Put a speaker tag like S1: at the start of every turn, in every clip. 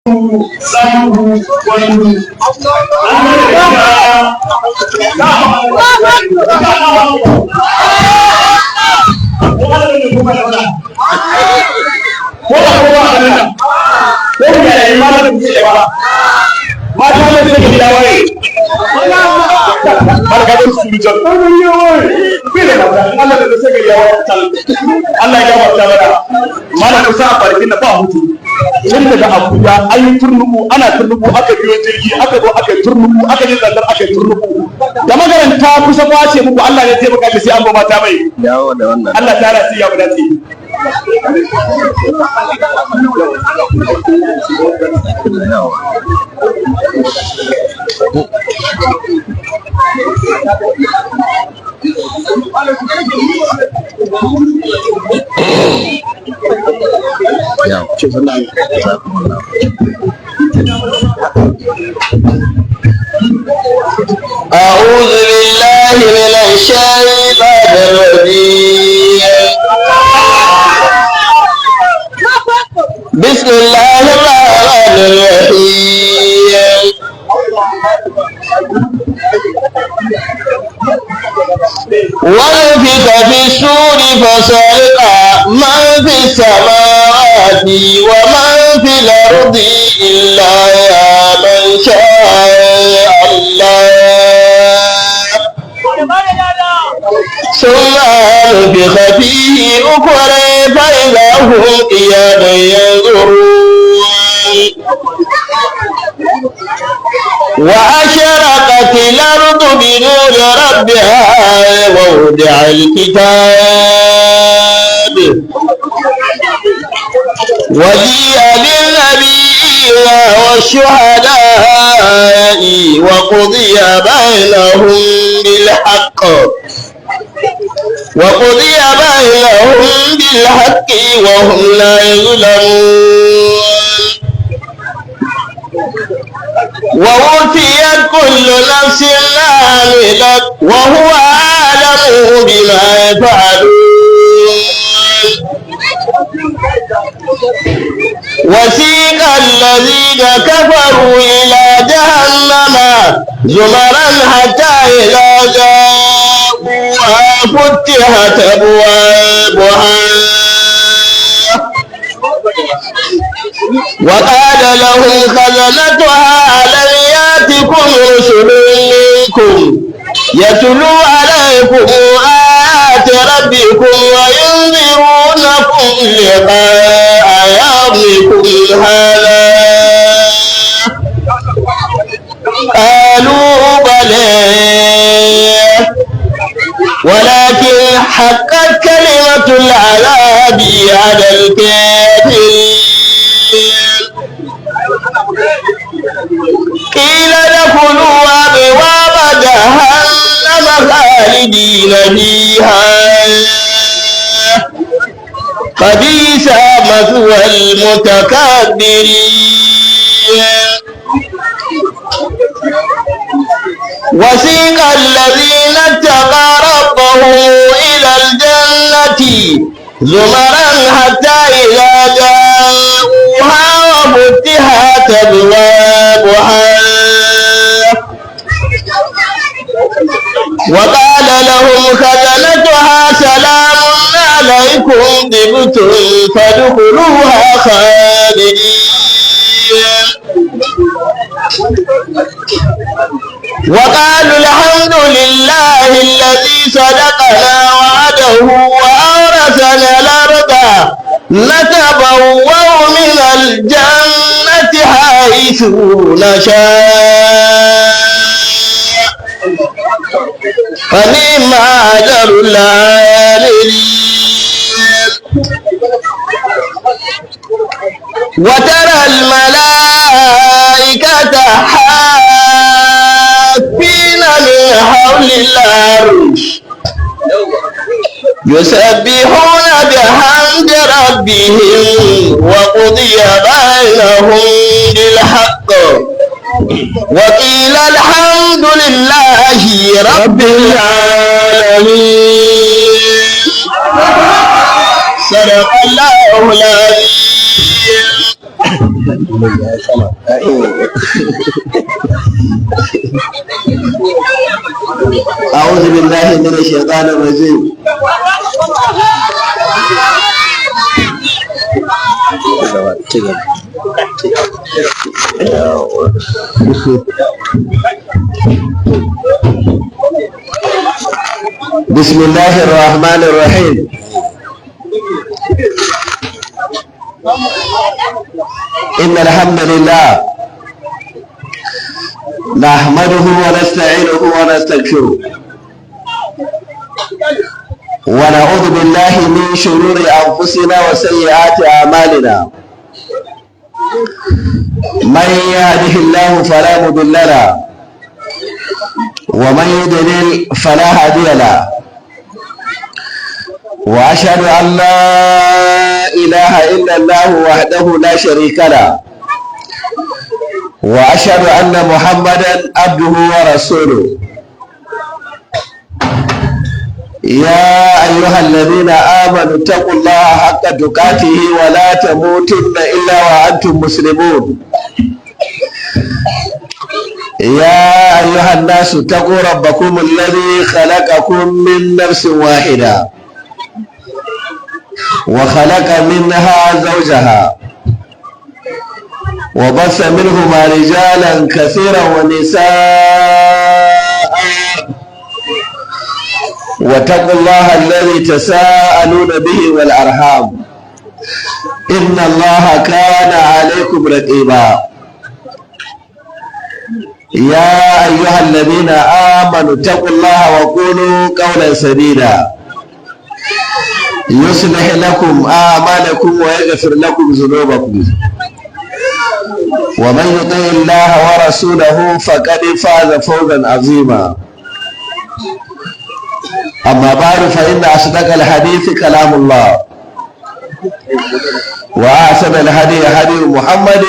S1: Salihu Gwandu. Ko ba ko ba nan ko ya yi ma da kuke ba mata ne suke gida waye barka da su jan bai da Allah da sai ga yawa Allah ya gafarta mana. Malam kusa a farkin da ba hutu tun daga Abuja an yi turnuku, ana turnuku, aka biyo jirgi, aka zo aka turnuku, aka je zandar aka turnuku da magaranta kusa kwace muku. Allah ne taimaka shi sai an ba mata mai
S2: Dawo da wannan.
S1: Allah ta rasu ya mu.
S2: أعوذ بالله من الشيطان الرجيم. بسم الله الرحمن الرحيم. ونفخ في السور فصعق من في السماوات ومن في الأرض إلا من شاء الله، ثم نفخ فيه أخرى فإذا هم قيام ينظرون. وأشرقت الأرض بنور ربها ووضع الكتاب وجيء بالنبيين والشهداء وقضي بينهم بالحق وقضي بينهم بالحق وهم لا يظلمون. ووفيت كل نفس ما عملت وهو أعلم بما يفعلون. وسيق الذين كفروا إلى جهنم زمرا حتى إذا جاءوها فتحت أبوابها وقال لهم خزنتها ألم يأتكم رسل منكم يتلو عليكم آيات ربكم وينذرونكم لقاء يومكم هذا؟ قالوا بلى ولكن حقت كلمة العذاب على الكافرين. قيل ادخلوا أبواب جهنم خالدين فيها فبئس مثوى المتكبرين. وسيق الذين اتقوا ربهم إلى الجنة زمرا حتى إذا جاءوها وفتحت أبوابها وقال لهم خزنتها سلام عليكم طبتم فادخلوها خالدين. وقالوا الحمد لله الذي صدقنا وعده وأورثنا الأرض نتبوأ من الجنة حيث نشاء فنعم أجر العاملين. وترى الملائكة حافين من حول العرش يسبحون بحمد ربهم وقضي بينهم بالحق وقيل الحمد لله رب العالمين. صدق الله العظيم. أعوذ بالله من الشيطان الرجيم. بسم الله الرحمن الرحيم. إن الحمد لله نحمده ونستعينه ونستغفره، ونعوذ بالله من شرور أنفسنا وسيئات أعمالنا. من يهده الله فلا مضل له، ومن يضلل فلا هادي له. وأشهد أن لا إله إلا الله وحده لا شريك له، وأشهد أن محمدا عبده ورسوله. يا أيها الذين آمنوا اتقوا الله حق تقاته ولا تموتن إلا وأنتم مسلمون. يا أيها الناس اتقوا ربكم الذي خلقكم من نفس واحدة، وخلق منها زوجها، وبث منهما رجالا كثيرا ونساء. واتقوا الله الذي تساءلون به والأرحام، إن الله كان عليكم رقيبا. يا أيها الذين آمنوا اتقوا الله وقولوا قولا سديدا، يصلح لكم أعمالكم ويغفر لكم ذنوبكم. ومن يطع الله ورسوله فقد فاز فوزا عظيما. أما بعد، فإن أصدق الحديث كلام الله، وأحسن الهدي هدي محمد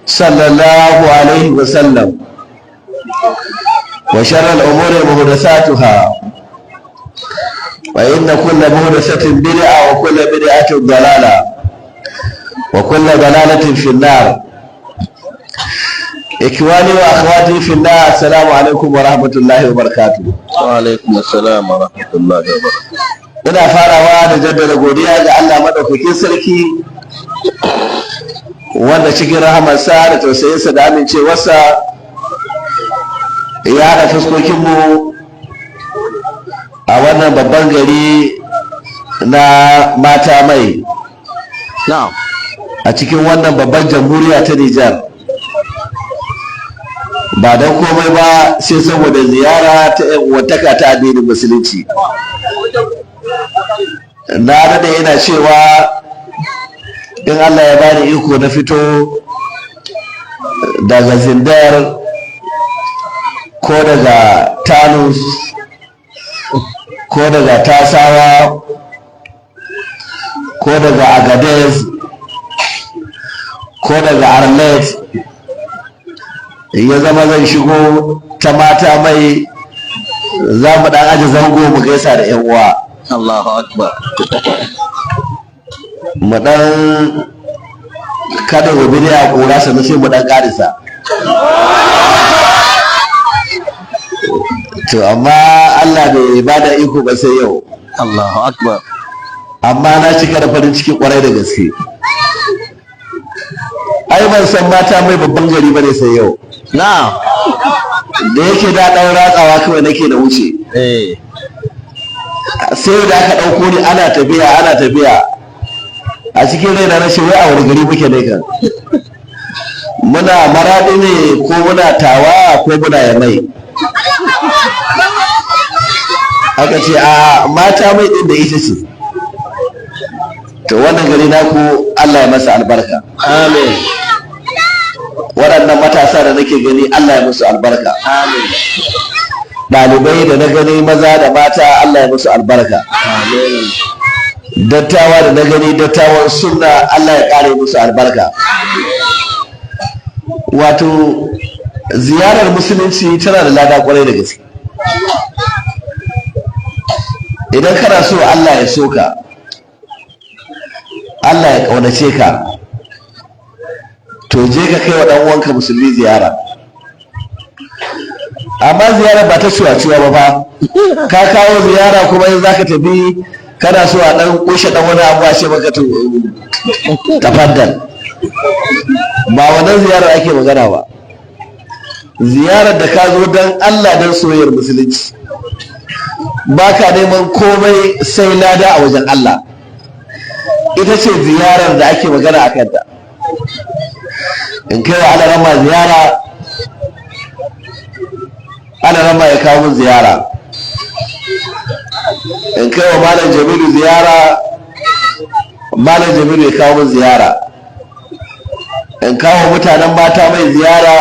S2: صلى الله عليه وسلم، وشر الأمور محدثاتها، وإن كل محدثة بدعة، وكل بدعة ضلالة، وكل ضلالة في النار. إخواني وأخواتي في الله، السلام عليكم ورحمة الله وبركاته.
S3: وعليكم السلام ورحمة الله وبركاته.
S2: Ina farawa da jaddada godiya ga Allah madaukakin sarki, wanda cikin rahamarsa da tausayinsa da amincewarsa ya haɗa fuskokinmu a wannan babban gari na Mata Mai a cikin wannan babban jamhuriya ta Nijar, ba don komai ba sai saboda ziyara ta 'yan uwantaka ta addinin Musulunci. Na daɗe ina cewa in Allah ya bani iko na fito daga Zindar ko daga Tanus ko daga Tasawa ko daga Agadez ko daga Arlet, ya zama zan shigo ta Mata Mai, za mu dan aje zango mu gaisa da 'yan uwa.
S3: Allahu akbar.
S2: Mu dan kada gobe ne a kora, sannan sai mu dan karisa. To amma Allah bai ba da iko ba sai yau.
S3: Allahu akbar.
S2: Amma na cika da farin ciki kwarai da gaske. Ai ban san Mata Mai babban gari bane sai yau. Da yake da ɗan ratsawa kawai nake da wuce, sai da aka ɗauko ni ana tafiya, ana tafiya, a cikin raina na ce, wai a wani gari muke ne kan? Muna Maraɗi ne ko muna Tawa ko muna Yamai? Aka ce a Mata Mai ɗin da ita ce. To wannan gari naku, Allah ya masa albarka.
S3: Amin.
S2: Waɗannan matasa da nake gani, Allah ya musu albarka.
S3: Amin.
S2: Ɗalibai da na gani, maza da mata, Allah ya musu albarka.
S3: Amin.
S2: Dattawa da na gani, dattawan sunna, Allah ya ƙare musu albarka. Wato ziyarar Musulunci tana da lada kwarai da gaske. Idan kana so Allah ya so ka, Allah ya ƙaunace ka, To je ka kai wa dan uwanka musulmi ziyara, amma ziyara ba ta cuwa-cuwa ba fa. Ka kawo ziyara kuma in zaka tafi kana so a dan kushe dan wani abu, a ce maka to tafaddal. Ba wannan ziyarar ake magana ba. Ziyarar da ka zo don Allah, don soyayyar musulunci, ba ka neman komai sai lada a wajen Allah, ita ce ziyarar da ake magana a kanta. In kai wa alarama ziyara, alarama ya kawo min ziyara. In kai wa Malam Jamilu ziyara, Malam Jamilu ya kawo min ziyara. In kawo mutanen mata mai ziyara,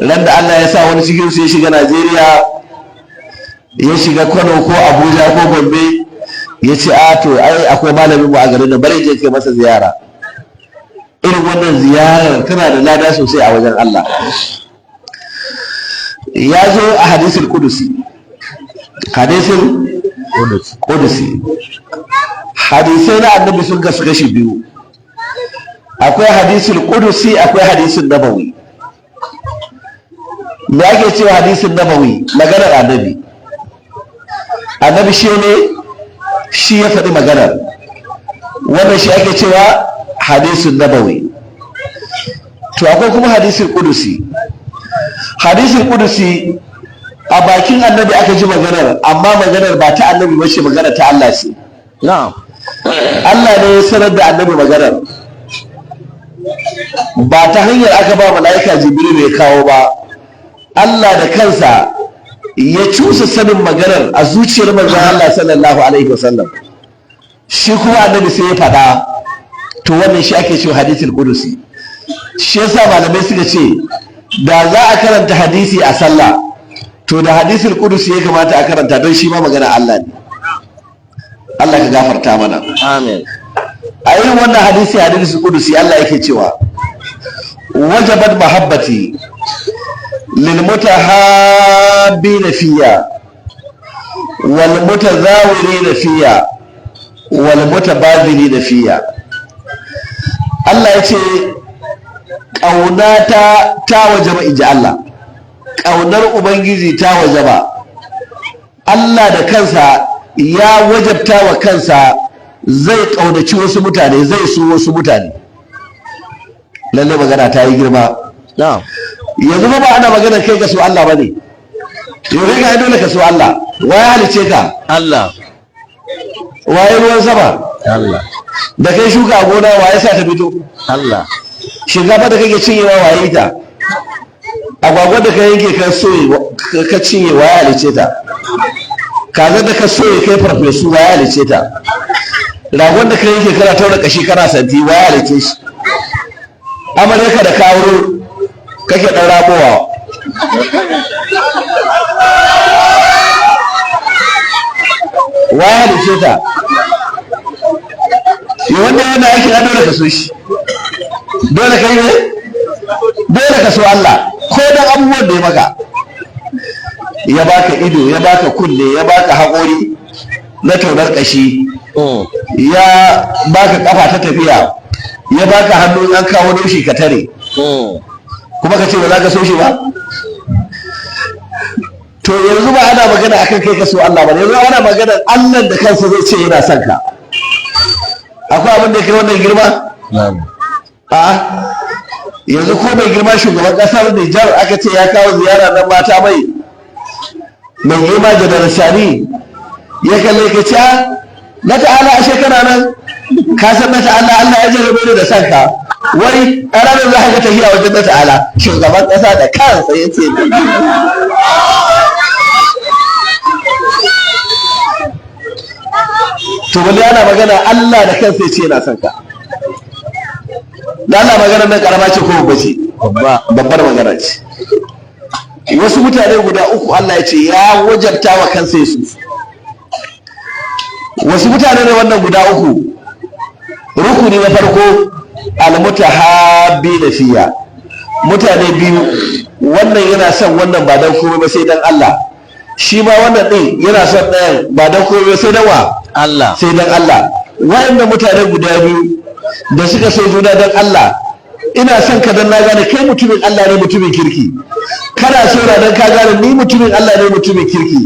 S2: ran da Allah ya sa wani cikin su ya shiga Najeriya, ya shiga Kano ko Abuja ko Gombe, ya ce, "A to ai akwai malamin mu a garin da, bari je kai masa ziyara." Irin wannan ziyarar tana da lada sosai a wajen Allah. Ya zo a hadisul kudusi, hadisul kudusi. Hadisai na Annabi sun kasu kashi biyu: akwai hadisul kudusi, akwai hadisul nabawi. Me ake cewa hadisin nabawi? Maganar Annabi. Annabi shi ne shi ya faɗi maganar. Wannan shi ake cewa hadisin nabawi. To akwai kuma hadisin kudusi. Hadisin kudusi, a bakin Annabi aka ji maganar, amma maganar ba ta Annabi ba ce, maganar ta Allah ce. Allah ne ya sanar da Annabi maganar, ba ta hanyar aka ba mala'ika Jibril ya kawo ba. Allah da kansa ya cusa sanin maganar a zuciyar manzon Allah sallallahu alaihi wasallam, shi kuma Annabi sai ya faɗa. To wannan shi ake cewa hadisul qudusi. Shi yasa malamai suka ce da za a karanta hadisi a sallah, to da hadisul qudusi ya kamata a karanta, don shi ma magana Allah ne. Allah ka gafarta mana.
S3: Amin.
S2: A irin wannan hadisi, hadisul qudusi, Allah yake cewa: "Wajabat mahabbati lil mutahabbina fiyya wal mutazawirina fiyya wal mutabadilina fiyya." Allah ya ce ƙaunata ta wajaba, inji Allah. Ƙaunar Ubangiji ta wajaba. Allah da kansa ya wajabta wa kansa zai ƙaunaci wasu mutane, zai so wasu mutane. Lalle magana ta yi girma. Yanzu ba ana magana kai ka so Allah bane. Yau kai ka dole ka so Allah. Waye halice ka?
S3: Allah.
S2: Waye ruwan sama?
S3: Allah.
S2: Da kai shuka a gona, waye sa ta fito?
S3: Allah.
S2: Shinkafa da kake cinyewa, waye ta? Agwagwa da ka yanke ka soye ka cinye, waye halice ta? Kaza da ka soye kai farfesu, waye halice ta? Ragon da ka yanke kana taura kashi kana santi, waye halice shi? Amaryarka da ka auro kake dan rabowa, waye halice ta? Yi wanda yana aiki na, dole ka so shi. Dole kai ne, dole ka so Allah ko dan abubuwan da ya maka. Ya baka ido, ya baka kunne, ya baka haƙori na taunar ƙashi, ya baka kafa ta tafiya, ya baka hannu an kawo naushi ka tare, kuma ka ce ba za ka so shi ba? To yanzu ba ana magana akan kai ka so Allah ba, yanzu ana magana Allah da kansa zai ce yana son ka. Akwai abin da ya kai wannan girma? A yanzu ko mai girma shugaban kasar Nijar aka ce ya kawo ziyara nan mata mai, mai girma Janar Shani ya kalle ka ce, "Na ta'ala, ashe kana nan? Ka san na ta'ala, Allah ya jarrabe ni da son ka." Wai a ranar za ka ga tafiya wajen na ta'ala, shugaban kasa da kansa ya ce. To balle ana magana Allah da kansa ya ce yana son ka. Da Allah, magana nan karama ce ko babba ce? Babbar magana ce. Wasu mutane guda uku Allah ya ce ya wajabta wa kansa su. Wasu mutane ne wannan guda uku? Rukuni na farko, almutahabbina fiya. Mutane biyu, wannan yana son wannan ba dan komai ba sai dan Allah. Shi ma wannan din yana son ɗayan ba dan komai ba sai dan wa?
S3: Allah.
S2: Sai dan Allah. Wayannan mutane guda biyu da suka so juna dan Allah, Ina son ka dan na gane kai mutumin Allah ne, mutumin kirki. Kana so na dan ka gane ni mutumin Allah ne, mutumin kirki.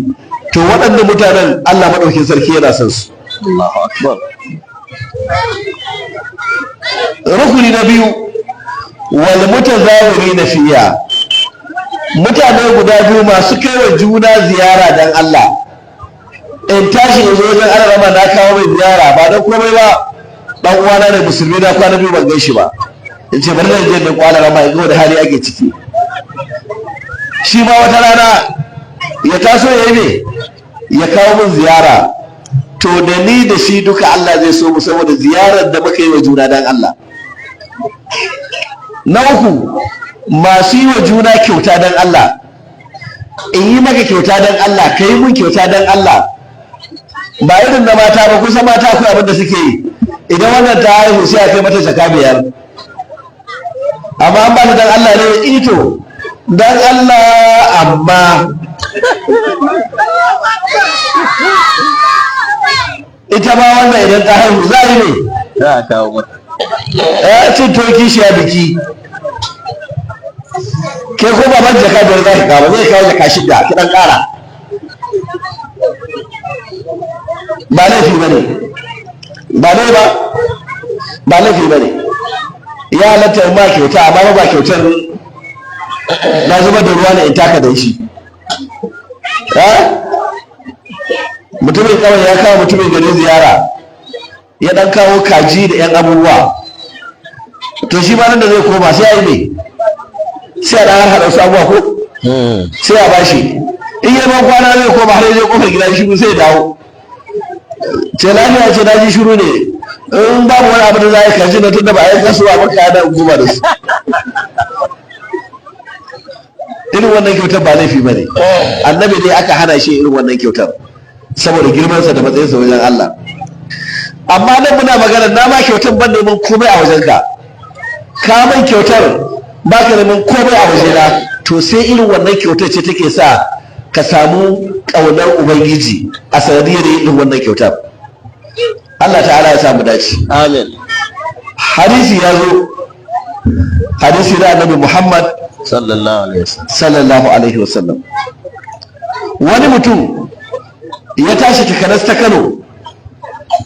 S2: To waɗannan mutanen Allah maɗaukin sarki yana son su.
S3: Allahu akbar.
S2: Rukuni na biyu, wal mutazawirina fiya, mutane guda biyu masu kai wa juna ziyara dan Allah. In tashi in zo wajen Alarama, na kawo mai ziyara ba don komai ba, dan uwana ne musulmi, na kwana 2 ban gaishe ba, in ce bari na je ne kwa Alarama in ga wani hali ake ciki. Shi ma wata rana ya taso ya yi ne ya kawo min ziyara. To da ni da shi duka Allah zai so mu saboda ziyarar da muka yi wa juna dan Allah. Na uku, masu yi wa juna kyauta dan Allah. In yi maka kyauta dan Allah, ka yi mun kyauta dan Allah, ba irin na mata ba. Kusa mata akwai abin da suke yi, idan wannan ta haihu sai a kai mata jaka 5, amma an ba ta dan Allah ne ito dan Allah, amma ita ma wannan idan ta haihu za a yi ne
S3: Za a kawo mata.
S2: Ya cin toki shi a biki, ke ko baban jaka 5 za ki kawo, zai kawo jaka 6, ki dan kara, ba laifi ba ne, ba ne ba, ba laifi ba ne. Ya halatta in ma kyauta, amma ba kyautar na zubar da ruwa ne in taka da shi. Mutumin kawai ya kawo mutumin gari ziyara, ya dan kawo kaji da yan abubuwa. To shi ma nan da zai koma sai a yi ne, sai a dan haɗa wasu abubuwa ko sai a bashi. In yi ban kwana zai koma, har ya je kofar gida shiru, sai ya dawo, ce lafiya? Ce na ji shiru ne. In babu wani abu da za a yi kaji na, tunda ba a yi kasuwa ba, ka da goma da su. Irin wannan kyautar ba laifi ba ne. Annabi dai aka hana shi irin wannan kyautar saboda girmansa da matsayinsa wajen Allah. Amma nan muna magana na ma kyautar ban neman komai a wajenka, ka man kyautar ba ka neman komai a wajena. To sai irin wannan kyautar ce take sa ka samu ƙaunar Ubangiji a sanadiyar irin wannan kyautar. Allah ta'ala ya samu dace.
S3: Amin.
S2: Hadisi ya zo, hadisi na Annabi Muhammad
S3: Sallallahu alaihi wasallam.
S2: sallallahu alaihi wasallam. Wani mutum ya tashi takanas ta Kano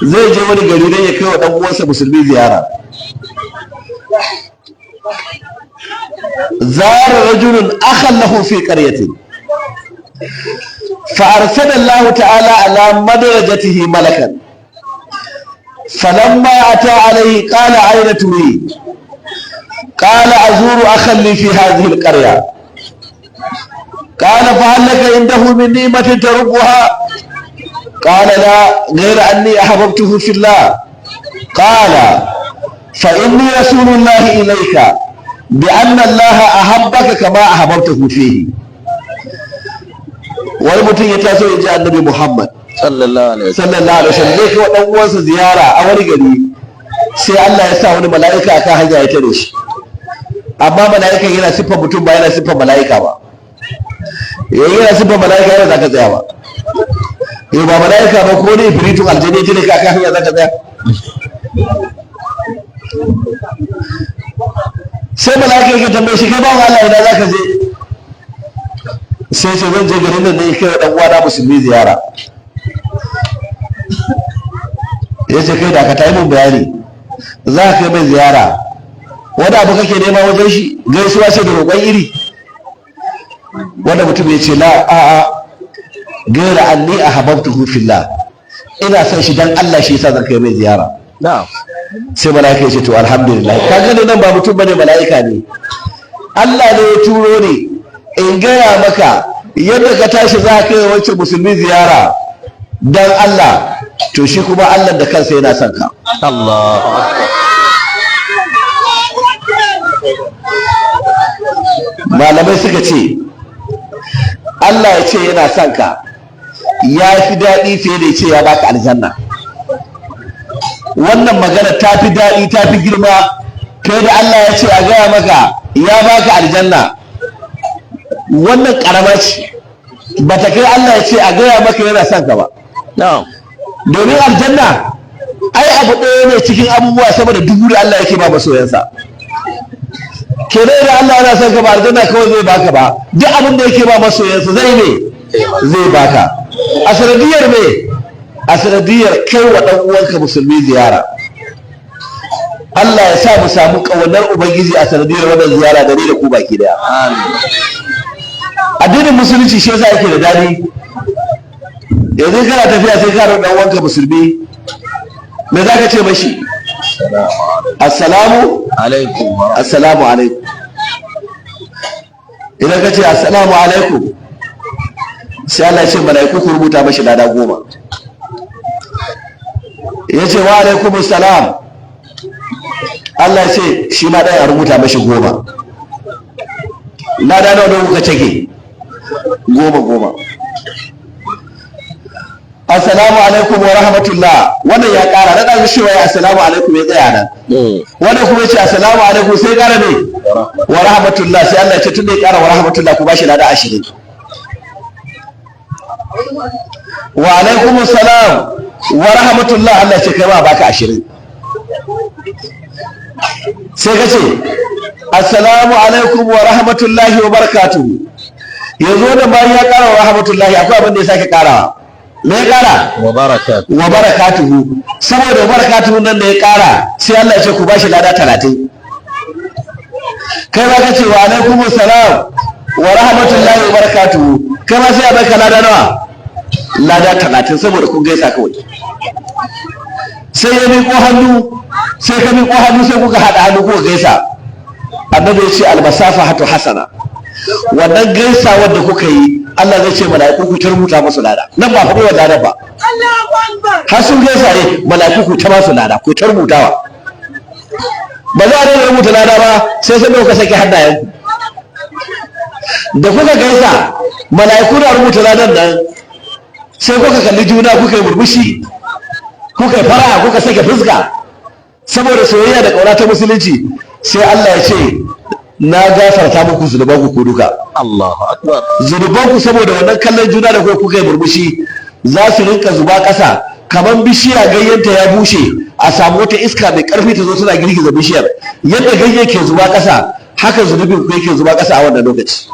S2: zai je wani gari don ya kai wa ɗan uwansa musulmi ziyara. Zara rajulun akhan lahu fi qaryatin, fa arsala Allah ta'ala ala madrajatihi malakan, falamma ata alayhi qala ayna turid? Qala azuru akhan li fi hadhihi alqarya. قال فهل لك عنده من نعمة تربها؟ قال لا، غير أني أحببته في الله. قال فإني رسول الله إليك بأن الله أحبك كما أحببته فيه. Wani mutum ya taso ya ji Annabi Muhammad
S3: Sallallahu alaihi wasallam.
S2: sallallahu alaihi wasallam zai kai wa dan uwansa ziyara a wani gari, sai Allah ya sa wani mala'ika akan hanya ya tare shi. Amma mala'ikan yana siffar mutum, ba yana siffar mala'ika ba. Yayin yana siffar mala'ika yana zaka tsaya ba, yau ba mala'ika ba, ko ne ifritun aljani tare ka akan hanya zaka tsaya? Sai mala'ika yake tambaye shi, kai bawan Allah, ina zaka je? Sai ce zan je garin nan ne kai wa dan uwana musulmi ziyara. Ya ce kai da ka tayi mun bayani, za ka kai mai ziyara, wani abu kake nema wajen shi, gaisuwa ce da roƙon iri? Wanda mutum ya ce la, a'a, gaira anni ahabbtuhu fillah, ina son shi dan Allah, shi yasa zan kai mai ziyara.
S3: Na'am.
S2: Sai mala'ika ya ce to alhamdulillah, ka gani nan ba mutum bane, mala'ika ne, Allah ne ya turo ni in gaya maka yadda ka tashi za ka kai wancan musulmi ziyara dan Allah, to shi kuma Allah da kansa yana son ka.
S3: Allahu akbar.
S2: Malamai suka ce Allah ya ce yana son ka ya fi daɗi fiye da ya ce ya baka aljanna. Wannan magana ta fi daɗi, ta fi girma fiye da Allah ya ce a gaya maka ya baka aljanna. Wannan ƙarama ce, ba ta kai Allah ya ce a gaya maka yana son ka ba.
S3: Na'am.
S2: Domin aljanna ai abu ɗaya ne cikin abubuwa sama da 1000 da Allah yake ba masoyansa. Kenan idan Allah yana son ka, ba aljanna kawai zai baka ba, duk abin da yake ba masoyansa zai ne zai baka. A sanadiyar me? A sanadiyar kai wa ɗan uwanka musulmi ziyara. Allah ya sa mu samu ƙaunar Ubangiji a sanadiyar wannan ziyara da ni da ku baki daya. Addinin Musulunci shi yasa yake da dadi. Yanzu kana tafiya sai ka ɗan uwanka musulmi, me za ka ce mashi? Assalamu
S3: alaikum wa
S2: assalamu alaikum. Idan ka ce assalamu alaikum, sai Allah ya ce mala'iku ku rubuta mashi lada 10. Ya ce wa alaikum salam, Allah ya ce shi ma ɗaya a rubuta mashi 10. Lada nawa ne kuka cike? 10 10. Assalamu alaikum wa rahmatullah. Wannan ya ƙara na ɗazu shi ya assalamu alaikum ya tsaya nan. Wannan kuma ya ce assalamu alaikum, sai ƙara ne wa rahmatullah. Sai Allah ya ce tun da ya ƙara wa rahmatullah, ku bashi lada 20. Wa alaikum salam wa rahmatullah, Allah ya ce kai ma baka 20. Sai ka ce assalamu alaikum wa rahmatullahi wa barakatuhu. Yanzu wannan bayan ya ƙara wa rahmatullahi, akwai abin da ya sake ƙarawa. Me ya ƙara?
S3: Wa barakatuh.
S2: Wa barakatuhu. Saboda barakatuhu nan da ya ƙara, sai Allah ya ce ku bashi lada 30. Kai ma ka ce wa alaikum salam wa rahmatullahi wa barakatuhu, kai ma sai a baka lada nawa? Lada 30, saboda kun gaisa kawai. Sai ya miƙo hannu, sai ka miƙo hannu, sai kuka haɗa hannu kuka gaisa. Annabi ya ce almasafahatu hasana. Wannan gaisawar da kuka yi, Allah zai ce mala'iku ku ta rubuta musu lada. Nan ba faɗi wannan ladan ba, har sun gaisa ne, mala'iku ku ta ba su lada, ku ta rubutawa. Ba za a daina rubuta lada ba sai sai kuka saki hannayen da kuka gaisa. Mala'iku na rubuta ladan nan, sai kuka kalli juna, kuka yi murmushi, kuka yi fara'a, kuka sake fuska saboda soyayya da ƙauna ta Musulunci, sai Allah ya ce na gafarta muku zunubanku ku duka.
S3: Allahu akbar.
S2: Zunubanku saboda wannan kallon juna da kuka yi murmushi za su rinka zuba ƙasa kamar bishiya ganyenta ya bushe, a samu wata iska mai ƙarfi ta zo tana girgiza bishiyar. Yadda ganye ke zuba ƙasa, haka zunubin ku yake zuba ƙasa a wannan lokaci.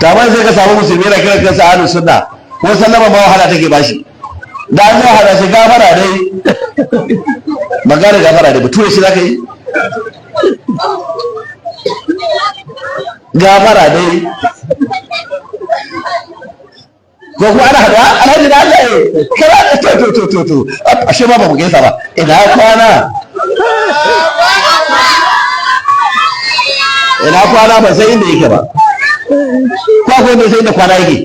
S2: Tamam, sai ka samu musulmi yana kiran kansa ahlus sunna, ko sallama ma wahala take bashi. Da an zo hada shi, gafara dai, magana gafara dai, bature shi zaka yi gafara dai, ko kuma ana haɗuwa, alhaji da Allah ya kira to to to to to, ashe ma ba mu gaisa ba, ina kwana, ina kwana, ban san inda yake ba. Ko akwai wanda sai inda kwana yake?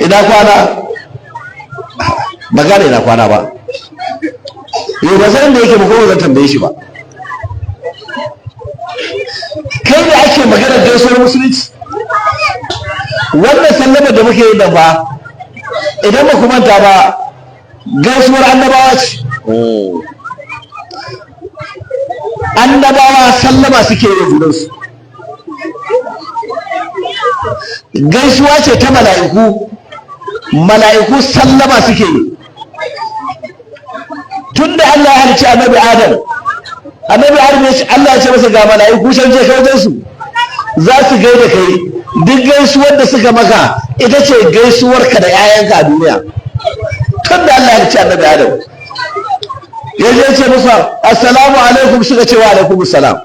S2: Ina kwana, ba gane ina kwana ba. Yau ba san inda yake ba, ko ba zan tambaye shi ba. Kai da ake magana gaisuwar Musulunci, wannan sallama da muke yi nan ba, idan ba ku manta ba, gaisuwar annabawa ce. Annabawa sallama suke yi junansu. Gaisuwa ce ta mala'iku, mala'iku sallama suke yi. Tun da Allah ya halicci annabi Adam, annabi Adam ya ce, Allah ya ce masa ga mala'iku can, je ka wajen su, za su gaida kai. Duk gaisuwar da suka maka ita ce gaisuwarka da 'ya'yanka a duniya. Tun da Allah ya halicci annabi Adam, ya je ce musu assalamu alaikum, suka ce wa alaikum salam.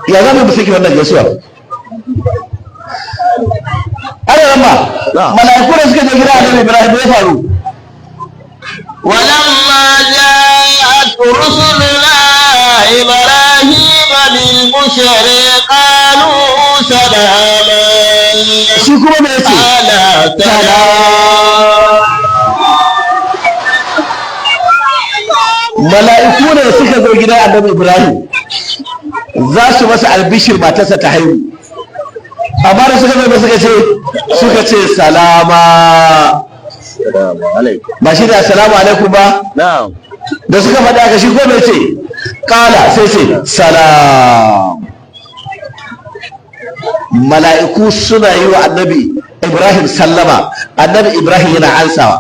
S2: Ya zama mu saki wannan gaisuwar? Ana rama mala'iku da suka je gida annabi Ibrahim, ya faru?
S4: ولما جاءت رسلنا إبراهيم بالبشر قالوا سلاما.
S2: Shi kuma me yace?
S4: قال سلام.
S2: Mala'iku ne suka zo gidan annabi Ibrahim za su masa albishir matarsa ta haihu, amma da suka zo suka ce salama.
S3: Assalamu alaikum.
S2: Ba shi da assalamu alaikum ba?
S3: Na'am.
S2: Da suka faɗa haka, shi ko mai ce kala sai ce salam. Mala'iku suna yi wa annabi Ibrahim sallama, annabi Ibrahim yana ansawa.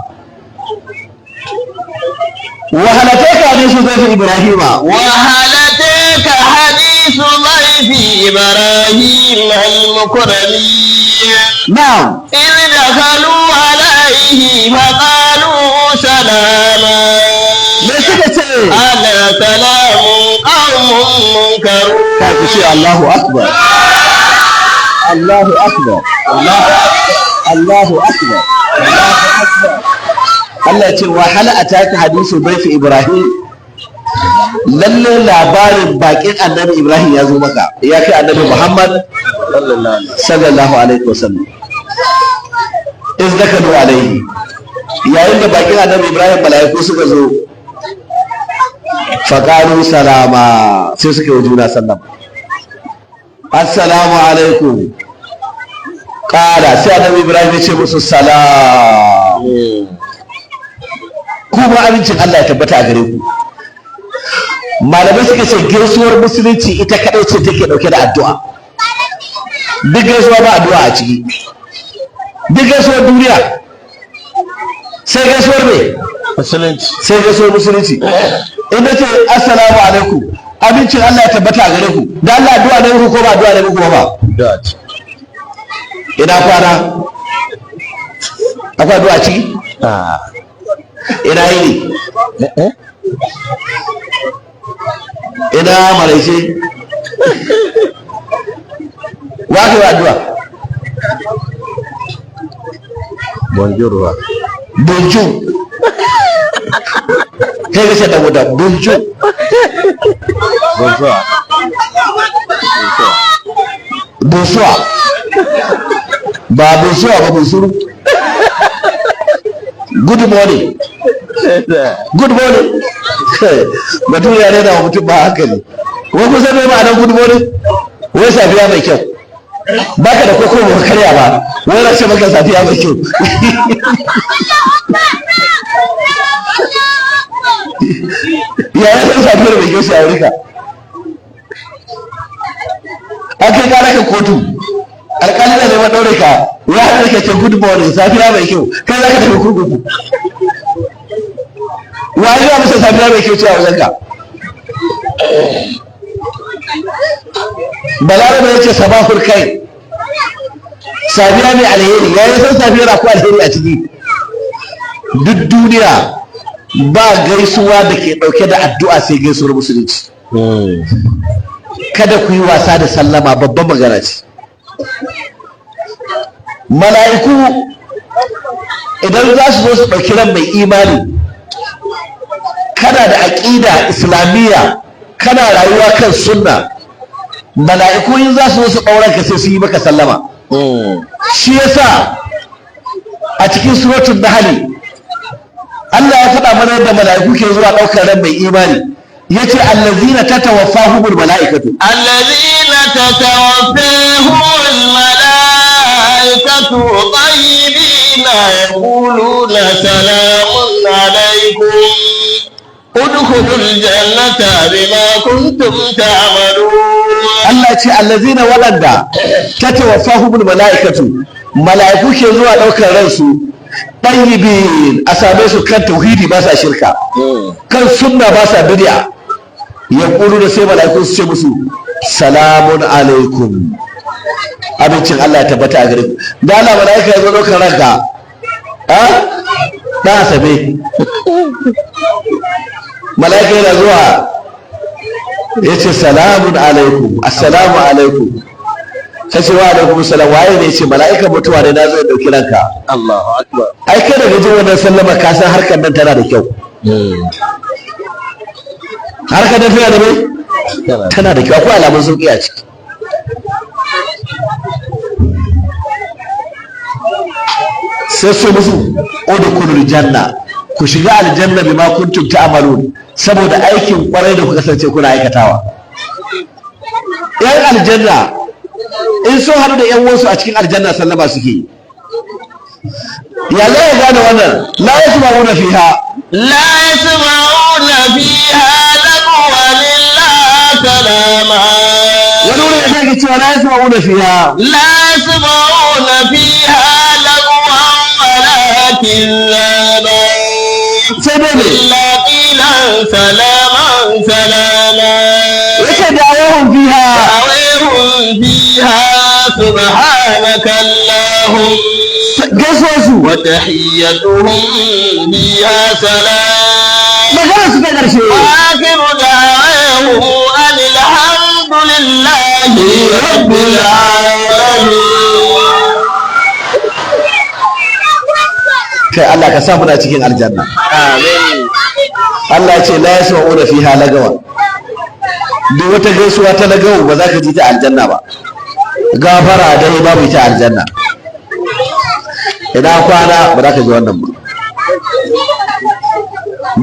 S2: Wa hal ataka hadisu dhayfi Ibrahima?
S4: وهل أتاك حديث ضيف إبراهيم المكرمين؟
S2: Na'am.
S4: إذ دخلوا عليه فقالوا سلاما.
S2: Me suka ce?
S4: قال سلام قوم منكرون.
S2: Kai, ku ce Allahu akbar, Allahu akbar, Allahu akbar. Allah ya ce: wa hal ataka hadisu dhayfi Ibrahim? Lalle labarin bakin Annabi Ibrahim ya zo maka, ya kai Annabi Muhammad sallallahu alaihi wasallam. Iz dakalu alaihi, yayin da bakin Annabi Ibrahim, mala'iku, suka zo, faqalu salama, sai suka yi juna sallama, "Assalamu alaikum." Kala, sai Annabi Ibrahim ya ce musu, "Salam, kuma amincin Allah ya tabbata a gare ku." Malamai suka ce gaisuwar musulunci ita kadai ce take dauke da addu'a. Duk gaisuwa ba addu'a a ciki, duk gaisuwar duniya. Sai gaisuwar me?
S3: Musulunci.
S2: Sai gaisuwar musulunci. In ce "Assalamu alaikum, amincin Allah ya tabbata a gare ku," da Allah addu'a ne muku ko ba addu'a ne muku ba?
S3: Addu'a ce.
S2: Ina kwana, akwai addu'a ciki?
S3: Ah.
S2: Ina yini?
S3: Eh, eh.
S2: Ina maraice? Wa ka yi addu'a?
S3: Bonjour wa.
S2: Bonjour. Kai ka ce da wuta bonjour.
S3: Bonsoir.
S2: Bonsoir, ba bonsoir ba, bonsoir. Good morning. Good morning, mutum ya rena wa mutum ba hankali. Wai kusa mai ma'anar good morning? Wai safiya mai kyau. Baka da koko ba karya ba, wai na ce maka safiya mai kyau. Ya ya san safiyar mai kyau sai a wurika? An kai kara ka kotu, alƙali na neman ɗaure ka, ya haɗa ka ce "Good morning, safiya mai kyau." Kai za ka tafi kurkuku. Wa ya masa safiya mai kyau ce a wajenka? Balarabe ya ce sabahul kai, safiya mai alheri. Ya yi san safiyar akwai alheri a ciki. Duk duniya ba gaisuwa da ke ɗauke da addu'a sai gaisuwar musulunci. Kada ku yi wasa da sallama, babban magana ce. Mala'iku idan za su zo su ɗauki ran mai imani, kana da aƙida islamiyya, kana rayuwa kan sunna, mala'iku in za su zo su ɗauran ka sai su yi maka sallama. Shi yasa a cikin Suratul Nahl Allah ya faɗa mana yadda mala'iku ke zuwa ɗaukar ran mai imani. Yace allazina tatawaffahumul mala'ikatu.
S4: الذين تتوفاهم الملائكة طيبين يقولون سلام عليكم ادخلوا الجنة بما كنتم تعملون.
S2: Allah ce allazina, waɗanda tatawaffahumul mala'ikatu, mala'iku ke zuwa ɗaukar ransu, tayyibin, a same su kan tauhidi, ba sa shirka, kan sunna, ba sa bid'a, yaqulu, da sai mala'iku su ce musu "Salamun alaikum, abincin Allah ya tabbata a gare ku." Da Allah mala'ika ya zo ɗaukar ranka, a dan Asabe, mala'ika yana zuwa ya ce "Salamun alaikum, assalamu alaikum." Ta ce "Wa alaikum salam, waye ne?" Ce "Mala'ikan mutuwa ne, na zo ya ɗauki ranka."
S3: Allahu akbar.
S2: Ai kai daga jin wannan sallama ka san harkar nan tana da kyau. Harkar nan tana da mai tana da kyau, akwai alamun sauki a ciki. Sai su musu "Udkhulul janna, ku shiga aljanna, bima kuntum ta'malun, saboda aikin kwarai da kuka kasance kuna aikatawa." Yan aljanna in sun haɗu da yan wasu a cikin aljanna sallama suke yi. Ya za ya gane wannan? La yasma'una fiha
S4: لا يسمعون فيها لغوا إلا سلاما.
S2: Wani wurin ya sake cewa la yasma'una fiha
S4: لا يسمعون فيها لغوا ولا كذابا
S2: sai dai ne
S4: إلا قيلا قيلا سلاما سلاما.
S2: Yace دعواهم فيها.
S4: دعواهم فيها سبحانك اللهم.
S2: Gaisuwar su.
S4: وتحيتهم فيها سلام.
S2: Magana su ta ƙarshe.
S4: وآخر دعواهم أن الحمد لله رب العالمين.
S2: Kai, Allah ka sa muna cikin aljanna.
S4: آمين.
S2: Allah ya ce لا يسمعون فيها لغوا. Duk wata gaisuwa ta lagawa ba za ka ji ta aljanna ba. Gafara dai babu ita aljanna. Ina kwana ba za ka ji wannan ba.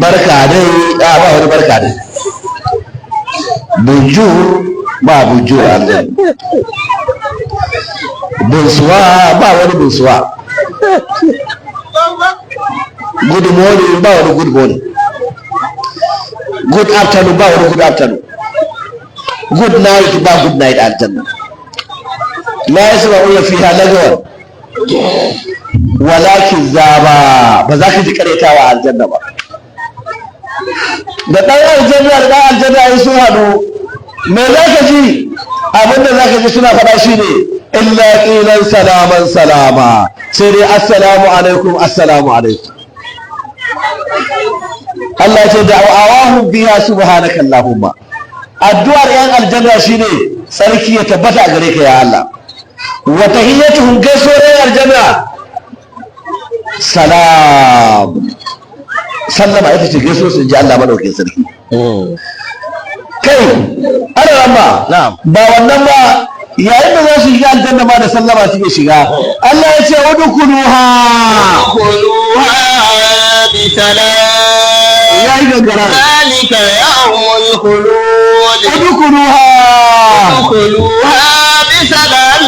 S2: Barka dai a ba wani barka dai. Bonjour ba, bonjour aljanna. Bonsoir ba, wani bonsoir. Good morning ba, wani good morning. Good afternoon ba, wani good afternoon. Good night ba, good night aljanna. لا يسمعون فيها لغوا ولا كذابا. Ba za ka ji karetawa a aljanna ba. Da ɗan aljanna da ɗan aljanna ai sun haɗu, me za ka ji? Abinda za ka ji suna faɗa shi ne إلا قيلا سلاما سلاما. Sai dai assalamu alaikum, assalamu alaikum. Allah ya ce دعواهم فيها سبحانك اللهم. Addu'ar yan aljanna shine tsarki ya tabbata a gare ka ya Allah. وتحيتهم, gaisuwar yan aljanna, سلام. Sallama ita ce gaisuwar su, ji Allah madaukakin sarki. Kai ana ramma.
S3: Na'am.
S2: Ba wannan ba, yayin da za su shiga aljanna ma da sallama suke shiga. Allah ya ce ادخلوها.
S4: ادخلوها بسلام.
S2: Ya yi gangara.
S4: ذلك يوم الخلود.
S2: ادخلوها.
S4: ادخلوها بسلام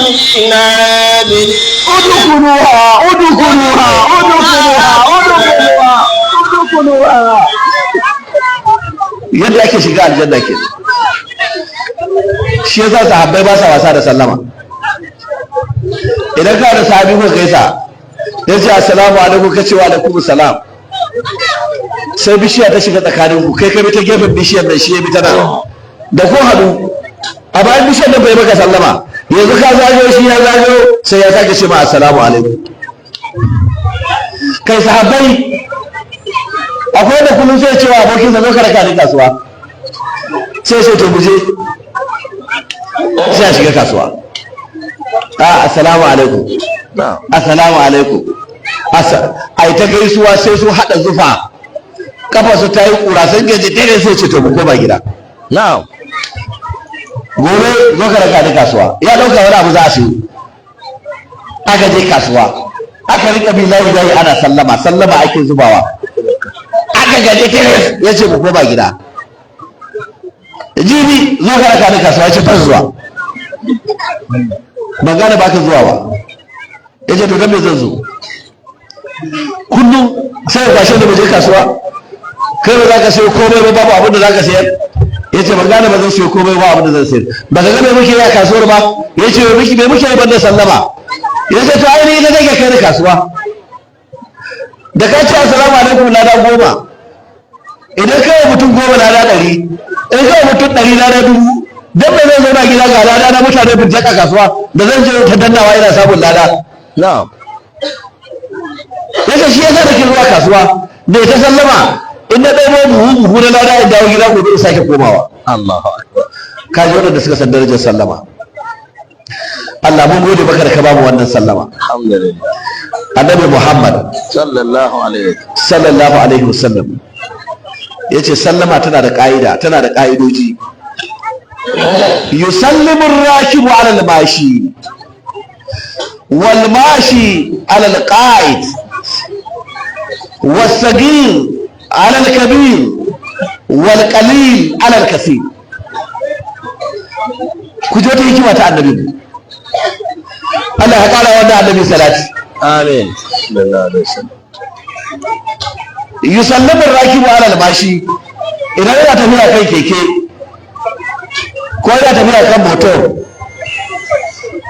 S4: آمنين.
S2: ادخلوها، ادخلوها، ادخلوها، ادخلوها، ادخلوها. Yadda ake shiga aljanna ke. Shi yasa sahabbai ba sa wasa da sallama. Idan ka da sahabi ko gaisa, ya ce assalamu alaikum, ka ce wa alaikum salam, sai bishiya ta shiga tsakanin ku, kai ka bi ta gefen bishiyar nan, shi ya bi ta nan, da ko haɗu a bayan bishiyar nan bai maka sallama, yanzu ka zagayo, shi ya zagayo, sai ya sake ce ma assalamu alaikum. Kai sahabbai akwai da kullum sai cewa abokin sa zo ka raka ni kasuwa, sai sai to muje, sai a shiga kasuwa, a assalamu alaikum, assalamu alaikum, ai ta gaisuwa sai su haɗa zufa, kafa su ta yi ƙura, sun gaji dare, sai ce to mu koma gida.
S3: Na'am.
S2: Gobe zo ka raka ni kasuwa. Ya ɗauka wani abu za a siyo. Aka je kasuwa, aka rika bi layi layi ana sallama, sallama ake zubawa, aka gaji kere, ya ce mu koma gida. Jibi zo ka raka ni kasuwa, ya ce ban zuwa. Ban gane ba ka zuwa ba. Ya ce to don me zan zo? Kullum sai ka kwashe da mu je kasuwa, kai ba za ka sayo komai ba, babu abin da za ka sayar. Ya ce ban gane ba zan sayo komai ba, abin da zan sayar. Ba ka ga me muke yi a kasuwar ba? Ya ce me muke, me muke yi banda sallama? Ya ce to ai ni ita take kai ni kasuwa. Da ka ce assalamu alaikum, lada 10. Idan kai wa mutum 10, lada 100. In kai wa mutum 100, lada 1000. Dan me zai zauna gida? Ga lada na mutane birjak a kasuwa da zan je ta dannawa ina samun lada.
S3: Na'am.
S2: Yace shi yasa da ke zuwa kasuwa da ta sallama, in na ɗebo buhu buhu na lada, in dawo gida gobe in sake komawa.
S3: Allahu akbar.
S2: Ka ji waɗanda suka san darajar sallama. Allah mun gode maka da ka bamu wannan sallama.
S3: Alhamdulillah.
S2: Annabi Muhammad
S3: Sallallahu alaihi wasallam.
S2: Sallallahu alaihi wasallam yace sallama tana da ƙa'ida, tana da ƙa'idoji. يسلم الراكب على الماشي والماشي على القاعد والصغير على الكبير والقليل على الكثير. Ku ji wata hikima ta annabi. Allah ya kara wannan annabi salati.
S3: Amin. Sallallahu alaihi wasallam.
S2: يسلم الراكب على الماشي. Idan yana tafiya kan keke, ko yana tafiya kan motor,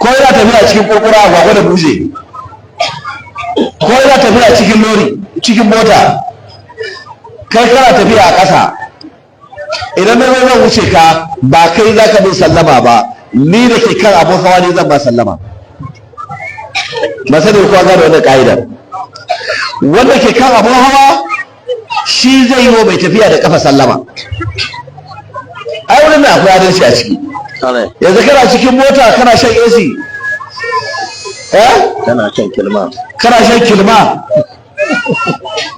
S2: ko yana tafiya cikin kurkura, agwagwa da buje, ko yana tafiya cikin lori, cikin mota, Kai kana tafiya a ƙasa, idan na zo zan wuce ka, ba kai za ka bin sallama ba, ni da ke kan abun hawa ne zan ba sallama. Ba sani ko an gane wannan ka'idar. Wanda ke kan abun hawa shi zai yi wa mai tafiya da kafa sallama. Ai wurin nan akwai adalci a ciki.
S3: Kwarai.
S2: Yanzu kana cikin mota kana shan AC, eh?
S3: Kana shan kilma.
S2: Kana shan kilma,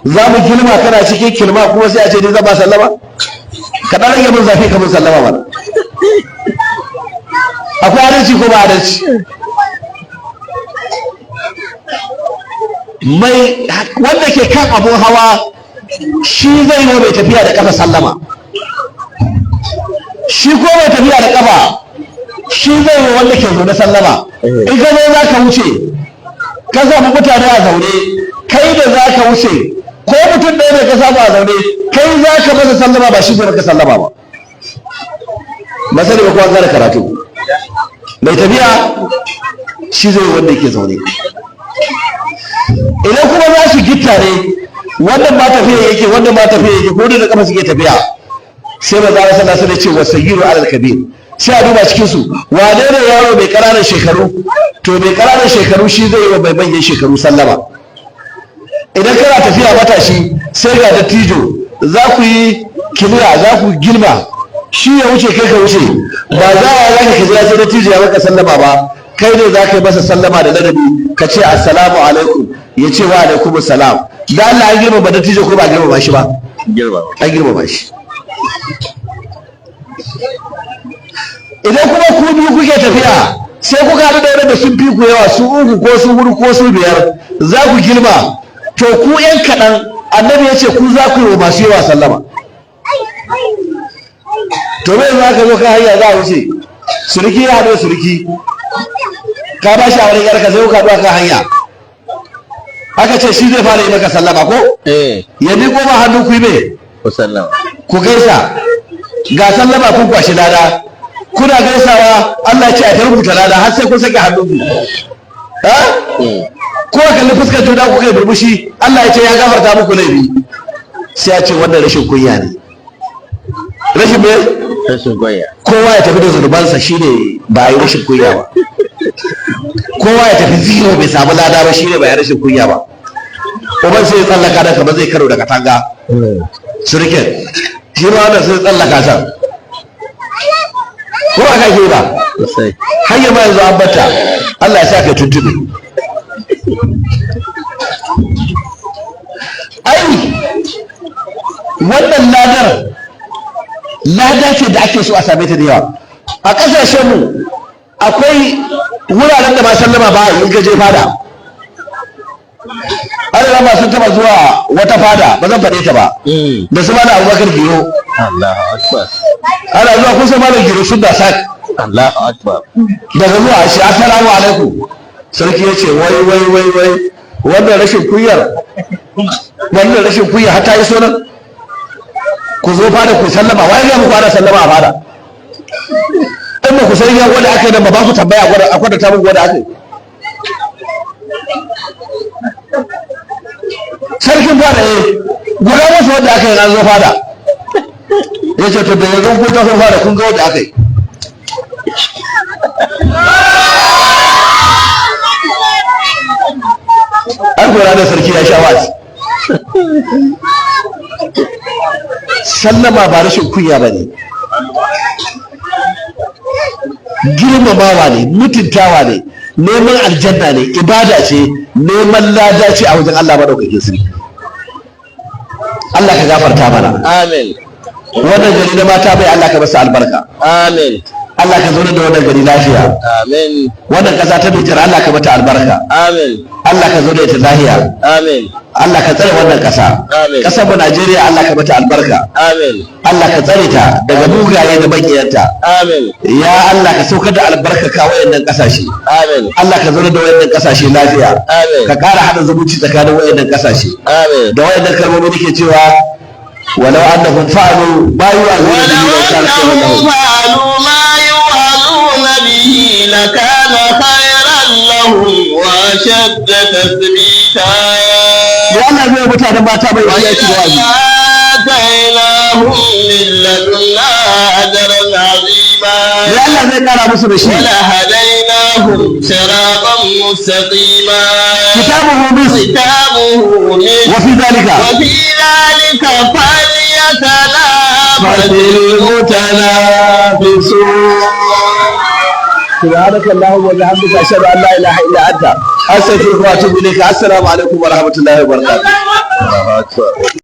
S2: za mu kilma, kana cikin kilma kuma sai a ce ni zan ba sallama? Ka ɗan rage min zafi ka min sallama mana. Akwai adalci ko ba adalci? Mai wanda ke kan abun hawa shi zai yi wa mai tafiya da kafa sallama. Shi ko mai tafiya da kafa shi zai yi wa wanda ke zaune sallama. In ka zo za ka wuce, ka samu mutane a zaune, kai da za ka wuce, ko mutum ɗaya ne ka samu a zaune, kai za ka masa sallama, ba shi zai maka sallama ba. Ba sani ba ko an gane karatu. Mai tafiya shi zai yi wanda yake zaune. Idan kuma za su gitta ne, wannan ba tafiya yake, wannan ba tafiya yake, ko da kafa suke tafiya, sai maza Allah sallallahu alaihi wasallam ya ce wasagiru alal kabir. Sai a duba cikin su wane ne yaro mai ƙananan shekaru. To mai ƙananan shekaru shi zai yi wa mai manyan shekaru sallama. Idan kana tafiya matashi, sai ga dattijo, za ku yi kiliya, za ku girma, shi ya wuce kai ka wuce, ba za a za ka jira sai dattijo ya maka sallama ba. Kai ne za ka yi masa sallama da ladabi, ka ce assalamu alaikum, ya ce wa alaikum salam. Da Allah an girmama dattijo ko ba girmama shi ba?
S3: Girma.
S2: An girmama shi. Idan kuma ku biyu kuke tafiya, sai kuka haɗu da waɗanda sun fi ku yawa, su uku ko su hudu ko su biyar, za ku girma, to ku yan kaɗan, annabi ya ce ku za ku yi wa masu yawa sallama. To me za ka zo ka hanya za a wuce, suriki ya haɗu da suriki, ka ba shi a wani yarka, sai kuka haɗu a kan hanya, aka ce shi zai fara yi maka sallama ko?
S3: Eh.
S2: Ya miƙo ma hannu, ku yi me?
S3: Ku sallama.
S2: Ku gaisa. Ga sallama kun kwashi lada. Kuna gaisawa Allah ya ce a ta rubuta lada har sai kun sake hannunku. Ha? Ko a kalli fuskar juna kuka yi burbushi, Allah ya ce ya gafarta muku laifi. Sai ya ce wannan rashin kunya ne. Rashin me?
S3: Rashin kunya.
S2: Kowa ya tafi da zunubansa, shine ba a yi rashin kunya ba. Kowa ya tafi zero, bai samu lada ba, shine ba ya rashin kunya ba. Uban sai ya tsallaka da kamar zai karo da katanga. Surukin shi ma wannan sai tsallaka can. Ko aka ke ba?
S3: Sosai.
S2: Hanyar ma yanzu an bata. Allah ya sa ka tuntube. Ai wannan ladar lada ce da ake so a same ta da yawa. A ƙasashen mu akwai wuraren da ba sallama ba in ka je fada. Ana ma sun taba zuwa wata fada, ba zan faɗe ta ba, da su Malam Abubakar Giro.
S3: Allahu akbar.
S2: Ana zuwa kusa, Malam Giro sun da sak.
S3: Allahu akbar.
S2: Daga zuwa shi assalamu alaikum, sarki ya ce wai wai wai wai, wannan rashin kunyar, wannan rashin kunya har ta yi sunan ku zo fada ku sallama. Wai ga muku ana sallama a fada? In ba ku san ya gwada aka yi nan ba, ba ku tambaya gwada a kwatanta muku gwada aka yi. Sarkin fada eh guda musu wanda aka yi an zo fada. Ya ce to da yanzu ku tafi fada kun ga wanda aka yi. An kora da sarki ya sha wa'azi. Sallama ba rashin kunya ba ne, girmamawa ne, mutuntawa ne, neman aljanna ne, ibada ce, neman lada ce a wajen Allah maɗaukakin sarki. Allah ka gafarta mana.
S3: Amin.
S2: Wannan gari na mata bai, Allah ka masa albarka.
S3: Amin.
S2: Allah ka zauna da wannan gari lafiya.
S3: Amin.
S2: Wannan ƙasa ta Nijar Allah ka mata albarka.
S3: Amin.
S2: Allah ka zauna ita lafiya.
S3: Amin.
S2: Allah ka tsare wannan ƙasa.
S3: Amin.
S2: Ƙasar mu Najeriya Allah ka mata albarka.
S3: Amin.
S2: Allah ka tsare ta daga mugaye da makiyanta.
S3: Amin.
S2: Ya Allah ka saukar da albarka ka wayannan ƙasashe.
S3: Amin.
S2: Allah ka zauna da wayannan ƙasashe lafiya.
S3: Amin.
S2: Ka ƙara haɗa zumunci tsakanin wayannan ƙasashe.
S3: Amin.
S2: Da wayannan kalmomi nake cewa walau annahum fa'alu ma yu'azuna bihi
S4: ولو
S2: law kana khayran
S4: أنهم
S2: lahum.
S4: فعلوا ما يوعظون به لكان خيرا لهم وأشد تثبيتا.
S2: Da Allah zai mutanen mata bai wani yaki da wa'azi.
S4: لهم من لدنا أجرا عظيما.
S2: Ya Allah zai kara musu da shi.
S4: ولهديناهم صراطا مستقيما.
S2: ختامه مسك.
S4: ختامه مسك.
S2: وفي ذلك
S4: وفي ذلك فليتنافس
S2: المتنافسون. سبحانك اللهم وبحمدك، اشهد ان لا اله الا انت، استغفرك واتوب اليك. السلام عليكم ورحمه الله وبركاته.
S3: الله أكبر.